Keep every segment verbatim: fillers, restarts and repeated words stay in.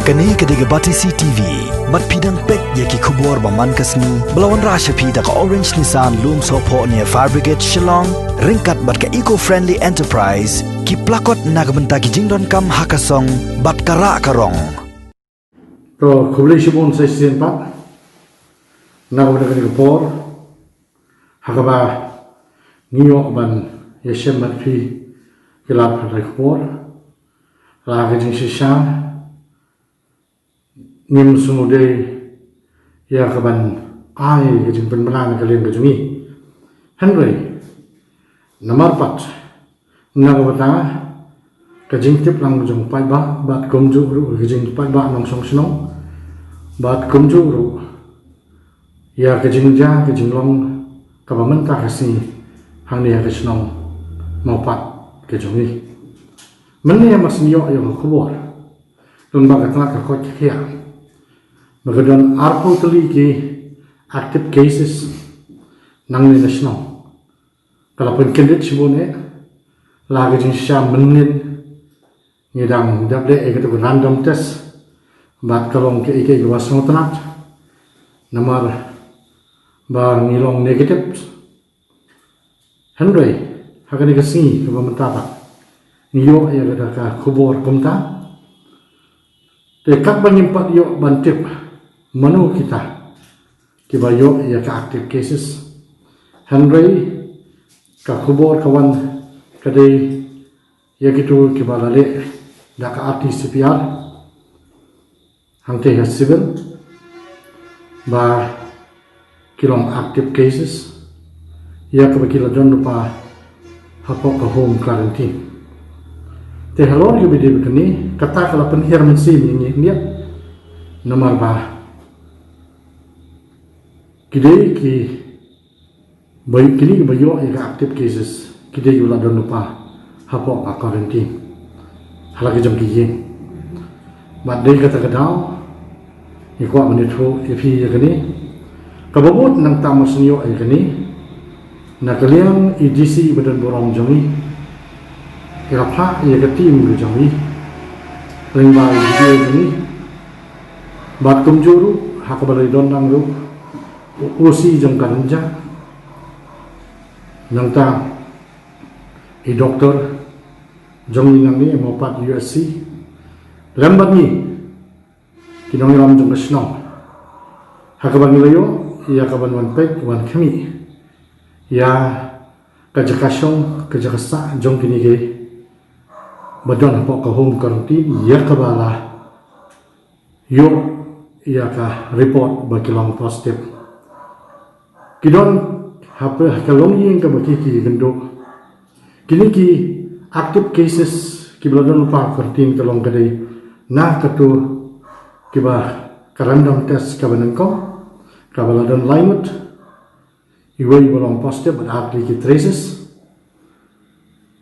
Kane ka dei ka Batesi T V. Bad phi dang peit ïa ki khubor ba man ka sngi ba la wanrah sha phi da ka Orange Nissan Lumsohphoh near Fire Brigade Shillong, ryngkat bad ka Eco Friendly Enterprise, ki plakot na ka bynta ki jingdonkam ha ka song bad ka rah ka rong. To, khublei shibun sa shisien pat na ka bynta kane ka por ha kaba ngi ïoh ban ïashem bad phi ki lad pathai khubor. La ka jingshisha ngim sngewdei ïa ka ban ai ka jingpynbna na ka liang ka jong ngi. Hynrei namar pat na ka bynta ka jingtip lang jong paidbah bad kumjuh ruh ka jingpaidbah nongshong shnong bad kumjuh ruh ïa ka jingjia ka jinglong kaba mynta ka sngi hangne ha ka shnong Mawpat ka jong ngi. Mynne mar shu ïoh ïa ka khubor lyngba ka tnat ka koit ka khiah ba ka don arphew tylli ki active cases nangne na shnong. Ka la pynkyndit shibun eh, la ka jingshisha mynnin ngi dang dap dei ïa katu ka random test bad ka long kaei kaei kaba sngewtynnat namar ba ngi long negative. Hynrei ha kane ka sngi kaba mynta pat ngi ïoh ïa kata ka khubor kumta. Te katba ngim pat ïoh ban tip mano kita kiba ïoh ïa ka active cases, hynrei ka khubor ka wan ka dei ïa kitu kiba la leh da ka R T C P R hangtei ha civil ba ki long active cases ïa kaba ki la don lypa hapoh ka home quarantine. Te halor ïa kaba dei ba kane kata ka la pynhiar mynsiem ïa ngi, ïa ngi namar ba ki dei ki ba kine kiba ïoh ïa ka active cases ki dei kiba la don lypa hapoh ka quarantine ha la ki jong ki ïing. Bad dei kata ka daw ngi kwah ban ïathuh ïa phi ïa kane. Kaba bud nangta mar shu ïoh ïa kane na ka liang i D C ba don burom jong ngi, i la phah ïa ka team ka jong ngi lyngba i D C jong ngi bad kumjuh ruh ha kaba la don lang ruh u O C jong ka Rynjah, nangta i doktor jong ngi nangne Mawpat U S C lem bad ngi ki nongïalam jong ka shnong ha kaba ngi la ïoh ïa ka ban wan peit wan khmih ïa ka jaka shong ka jaka sah jong kine kiba don hapoh ka home quarantine ïa kaba la ïoh ïa ka report ba ki long positive. Ki don ha ka longïing kaba ki ki kynduh. Kine ki active cases kiba la don lypa quarantine ka long ka dei na katu kiba ka random test kaba nyngkong kaba la don lai ngut. Iwei ba long positive bad ar tylli ki traces.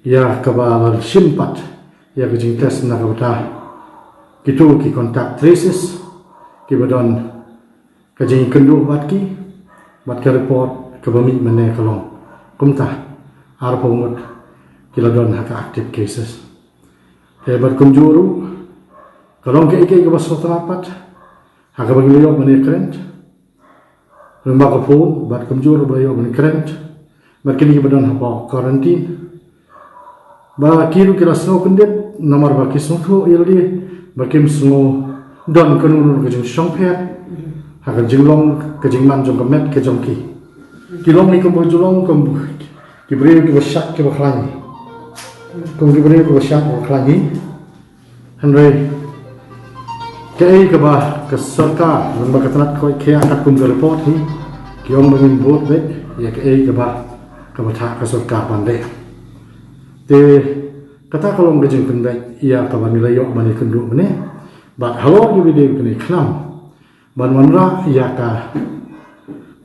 Ïa kaba la shim pat ïa ka jingtest na ka bynta kitu ki contact traces kiba don ka jingkynduh bad ki bad ka report kaba mih mynne ka long kumta arphew ngut ki la don ha ka active cases. Te bad kumjuh ruh ka long kaei kaei kaba sngewtynnat pat ha kaba ngi la ïoh ban ïakren lyngba ka phone bad kumjuh ruh ba la ïoh ban ïakren bad kine kiba don hapoh quarantine. Ba ki ruh ki la sngew kyndit namar ba ki sngewthuh ïa lade ba kim sngew don kano kano ka jingshongpher ha ka jinglong ka jingman jong ka met ka jong ki. Ki long hi kum ba ju long kum ki briew kiba shad kiba khlaiñ hi. Kum ki briew kiba shad kiba khlaiñ hi. Hynrei kaei kaba ka sorkar lyngba ka tnat koit khiah katkum ka report hi ki ong ba ngin bud beit ïa kaei kaba kaba thah ka sorkar ban leh. Te kata ka long ka jingpynbeit ïa kaba ngi la ïoh ban ïakynduh mynne. Bad halor ïa ka video kane khnang ban wanrah ïa ka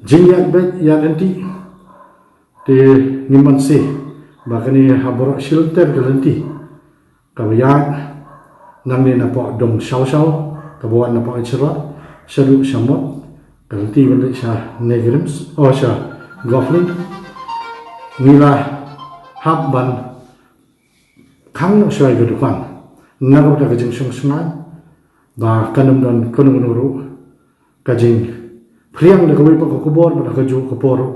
jingïaid beit ïaid lynti. Te ngim banse ba kane ha baroh shilynter ka lynti kaba ïaid nangne napoh Dong Shaw Shaw kaba wan napoh Ichlot shaduh sha Mot, ka lynti ban leit sha Negrims o sha Golf Link. Ngi la hap ban khang noh shuwa ïa ka dukan na ka bynta ka jingshong shngaiñ. ba kan ym don kano kano ruh ka jingphriang da kawei pat ka khubor bad ha kajuh ka por ruh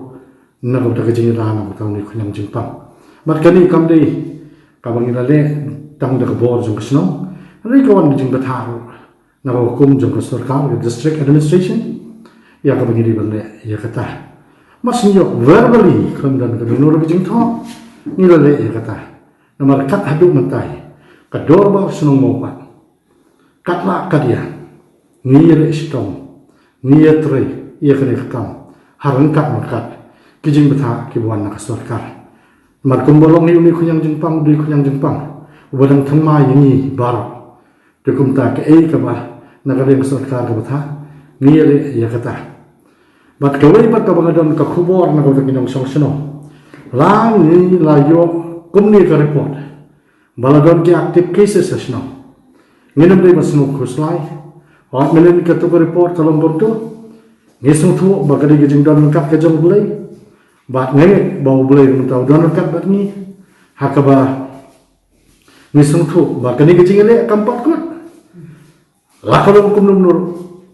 na kata ka jingïada na uta une u khñiang jingpang. Bad kane kam dei kaba ngi la leh tang da ka bor jong ka shnong, hynrei ka wan ka jingbthah ruh na ka hukum jong ka sorkar, ka district administration, ïa kaba ngi dei ban leh ïa kata. Mar shu ïoh verbally, khlem don kano kano ka jingthoh, ngi la leh ïa kata. Namar kat haduh mynta hi ka dorbar shnong Mawpat, katba kat ïa ngi ïaleh shitom, ngi ïatrei ïa kane ka kam ha ryngkat ryngkat ki jingbthah kiba wan na ka sorkar. Namar kumba long hi une u khñiang jingpang, u dei u khñiang jingpang uba dang thymmai ïa ngi baroh. Te kumta kaei kaba na ka liang ka sorkar ka bthah, ngi ïaleh ïa kata. Bad kawei pat kaba nga don ka khubor na kata ki nongshong shnong, la ngi la ïoh kumne ka report ba la don ki active cases ha shnong. Ngin ym dei ban sngewkhuslai. Hooid, mynnin katu ka report ka long kumtu, ngi sngewthuh ba ka dei ka jingdon ryngkat ka jong U Blei. Bad ngi ngeit ba U Blei mynta u don ryngkat bad ngi, ha kaba ngi sngewthuh ba kane ka jingïaleh kam pat kut. La ka long kumno kumno,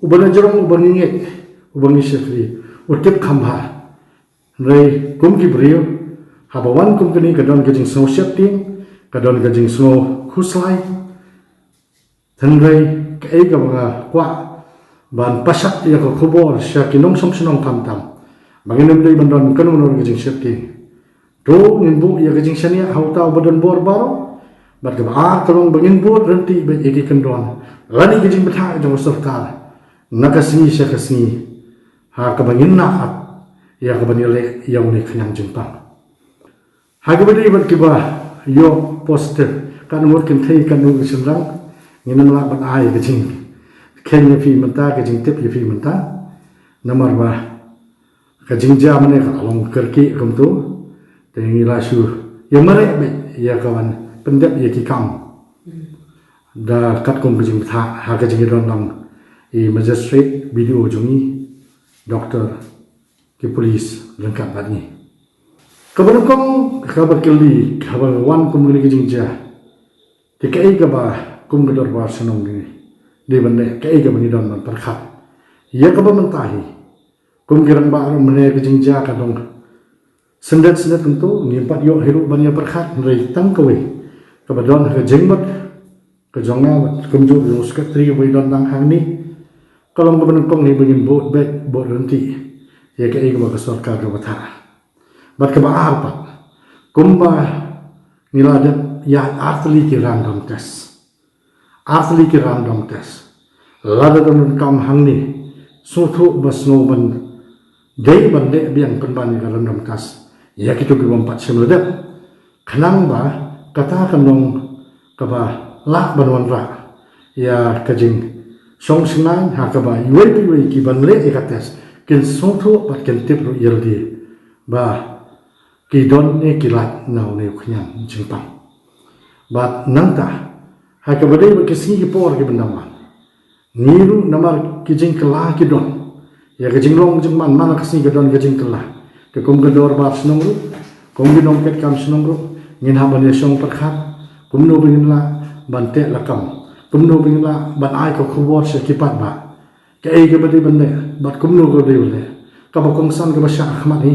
uba najrong, uba ngi ngeit, uba ngi shakri, u tip kham bha. Hynrei kum ki briew, haba wan kum kane ka don ka jingsngew sheptieng, ka don ka jingsngew khuslai. Hynrei kaei kaba nga kwah ban pashat ïa ka khubor sha ki nongshong shnong khamtam, ba ngin ym dei ban don kano kano ka jingsheptieng. To ngin buh ïa ka jingshaniah ha uta uba don bor baroh. Bad kaba ar ka long ba ngin bud ryntih beit ïa ki kyndon lane ka jingbthah jong ka sorkar na ka sngi sha ka sngi, ha kaba ngin nang ap ïa kaba ngi leh ïa une u khñiang jingpang. Ha kaba dei bad kiba ïoh positive, katno ngut kynthei, katno ngut shynrang, ngin ym lah ban ai ka jingkheiñ ïa phi mynta, ka jingtip ïa phi mynta. Namar ba ka jingjia mynne ka long kyrkieh kumtu. Te ngi la shu ïa mareh beit ïa ka ban pyndep ïa ki kam da katkum ka jingbthah ha ka jingïadon lang i magistrate, B D O jong ngi, doctor, ki police ryngkat bad ngi. Kaba nyngkong kaba kylli, kaba wan kum kane ka jingjia, te kaei kaba kum ka dorbar shnong ngi dei ban leh, kaei kaba ngi don ban pyrkhat ïa kaba mynta hi. Kum ki rangbah ruh mynne ka jingjia ka long syndet syndet kumtu, ngim pat ïoh hi ruh ban ïa pyrkhat, hynrei tang kawei kaba don ha ka jingmut ka jong nga bad kumjuh jong u secretary uba ïadon lang hangne, ka long kaba nyngkong hi ba ngin bud beit, bud ryntih ïa kaei kaba ka sorkar ka bthah. Bad kaba ar pat, kumba ngi la dep ïa artylli ki random test. Artylli ki random test. Lada don kam hangne, sngewthuh ba sngew ban dei ban leh biang pynban ïa ka random test ïa kito ki bym pat shym la dep, khnang ba kata kan long kaba lah ban wanrah ïa ka jingshong shngaiñ, ha kaba iwei pa iwei ki ban leh ïa ka test kin sngewthuh bad kin tip ruh ïa lade ba ki don ne ki lait na une u khñiang jingpang. Bad nangta, ha kaba dei bad ki sngi ki por ki ban dang wan, ngi ruh namar ki jingkylla ki don ïa ka jinglong jingman, man la ka sngi ka don ka jingkylla. Te kum ka dorbar shnong ruh, kum ki nongtrei kam shnong ruh, ngin hap ban ïa shong pyrkhat kumno ba ngin lah ban teh lakam, kumno ba ngin lah ban ai ka khubor sha ki paidbah. Kaei kaba dei ban leh bad kumno kaba dei ban leh. Kaba kongsan kaba shah khmat hi,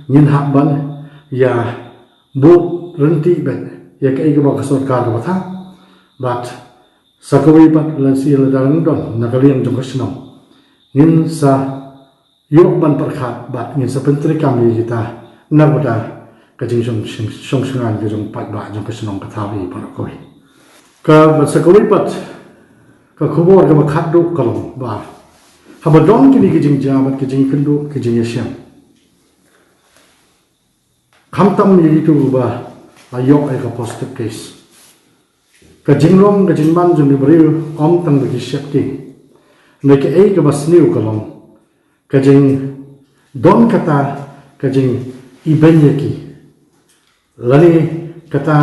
ngin hap ban ïa bud ryntih beit ïa kaei kaba ka sorkar ka bthah. Bad sa kawei pat, lehse lada dang don na ka liang jong ka shnong, ngin sa ïoh ban pyrkhat bad ngin sa pyntreikam ïa kita na ka bynta ka jingshong shngaiñ ka jong paidbah jong ka shnong ka thaw hi baroh kawei. Kaba sa kawei pat, ka khubor kaba khatduh ka long ba haba don kine ki jingjia bad ki jingkynduh ki jingïashem, khamtam ïa kito ba la ïoh ïa ka positive case, ka jinglong ka jingman jong ki briew ym tang ba ki sheptieng. Hynrei kaei kaba sniew ka long ka jingdon kata ka jingibeiñ ïa ki, lane kata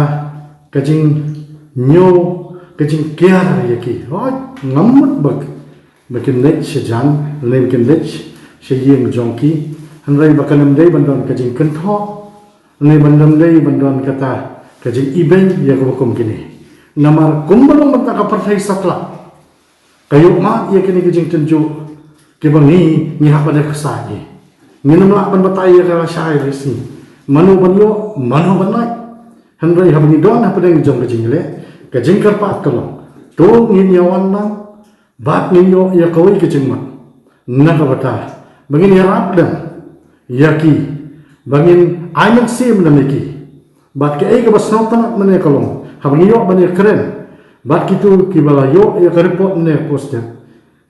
ka jingñiew, ka jingkiar ïa ki. Hooid, ngam mut ba, ba kin leit sha jan lane ba kin leit sha ïing jong ki, hynrei ba kan ym dei ban don ka jingkynthoh, lane ban ym dei ban don kata ka jingibeiñ ïa kaba kum kine. Namar kumba long mynta ka pyrthei satlak, ka ïoh mad ïa kine ki jingtynjuh kiba ngi, ngi hap ban ïa ksaid ïa. Ngin ym lah ban batai ïa ka shai re sngi. Mano ban ïoh, mano ban lait. Hynrei haba ngi don hapdeng jong ka jingleh, ka jingkyrpad ka long, to ngin ïa wan lang bad ngin ïoh ïa kawei ka jingmut. Na ka bynta ba ngin ïarap lem ïa ki, ba ngin ai mynsiem lem ïa ki. Bad kaei kaba sngewtynnat mynne ka long, haba ngi ïoh ban ïakren bad kito kiba la ïoh ïa ka report mynne ka post,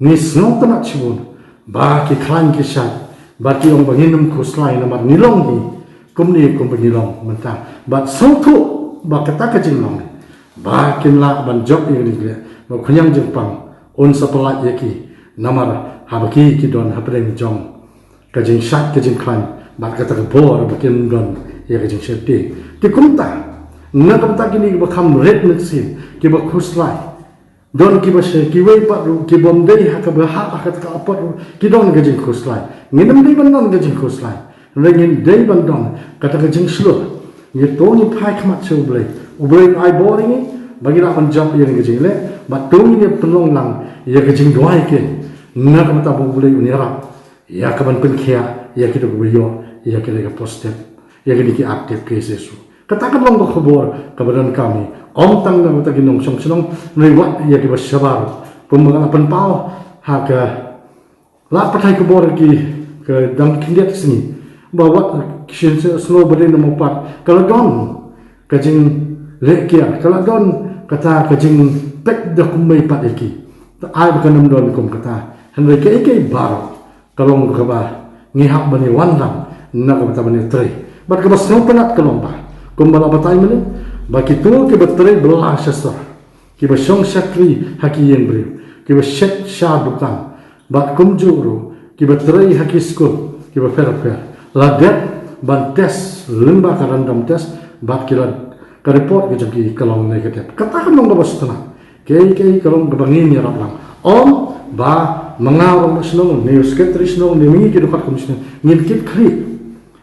ngi sngewtynnat shibun ba ki khlaiñ ki shait bad ki ong ba ngin ym khuslai namar ngi long hi kumne kumba ngi long mynta. Bad sngewthuh ba kata ka jinglong ba kin lah ban jop ïa kane ka leh, ba u khñiang jingpang un sa pyllait ïa ki. Namar haba ki, ki don hapdeng jong ka jingshait ka jingkhlaiñ bad kata ka bor ba kin don ïa ka jingsheptieng. Te kumta, na ka bynta kine kiba kham rit mynsiem, kiba khuslai, don kiba shai, kiwei pat ruh kibym dei ha kaba hap ha kata ka apot ruh ki don ka jingkhuslai. Ngin ym dei ban don ka jingkhuslai, hynrei ngin dei ban don kata ka jingshlur. Ngi to ngi phai khmat sha U Blei, U Blei un ai bor ïa ngi ba ngi lah ban jop ïa kane ka jingleh. Bad to ngin ïa pynlong lang ïa ka jingduwai keiñ, na ka bynta ba U Blei un ïarap ïa ka ban pynkhiah ïa kito kiba ïoh ïa kane ka post, ïa kine ki active cases. Kata ka long ka khubor kaba donkam hi, ym tang na ka bynta ki nongshong shnong, hynrei wat ïa kiba shabar. Kumba nga la pynpaw ha ka lad pathai khubor ki, ka dang khyndiat sngi, ba wat ki shin sngewbha dei namar pat ka la don ka jingleh kiar, ka la don kata ka jingpeit da kumne pat ïa ki. Te ai ba kan ym don kum kata. Hynrei kaei kaei baroh ka long kaba ngi hap ban ïa wan lang na ka bynta ban ïa trei. Bad kaba sngewtynnat ka long ba, kumba la batai mynne, ba kito kiba trei bylla sha sor, kiba shong shakri ha ki ïing briew, kiba shet sha dukan, bad kumjuh ruh kiba trei ha ki skul kiba pher pher, la dep ban test lyngba ka random test, bad ki la, ka report ka jong ki ka long negative. Kata ka long kaba sngewtynnat. Kaei kaei ka long kaba ngin ïarap lang. Ym ba ma nga u rangbah shnong ne u secretary shnong ne ma ngi ki dkhot kum shnong ngin kit khlieh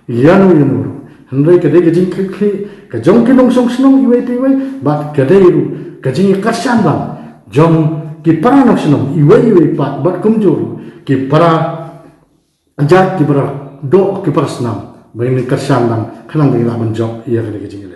ïa no ïa no ruh. Hynrei ka dei ka jingkit khlieh ka jong ki nongshong shnong iwei pa iwei, bad ka dei ruh ka jingkyrshan lang jong ki para nongshong shnong iwei iwei pat, bad kumjuh ruh ki para jait, ki para doh, ki para snam, ba ngin kyrshan lang khnang ba ngin lah ban jop ïa kane ka jingleh.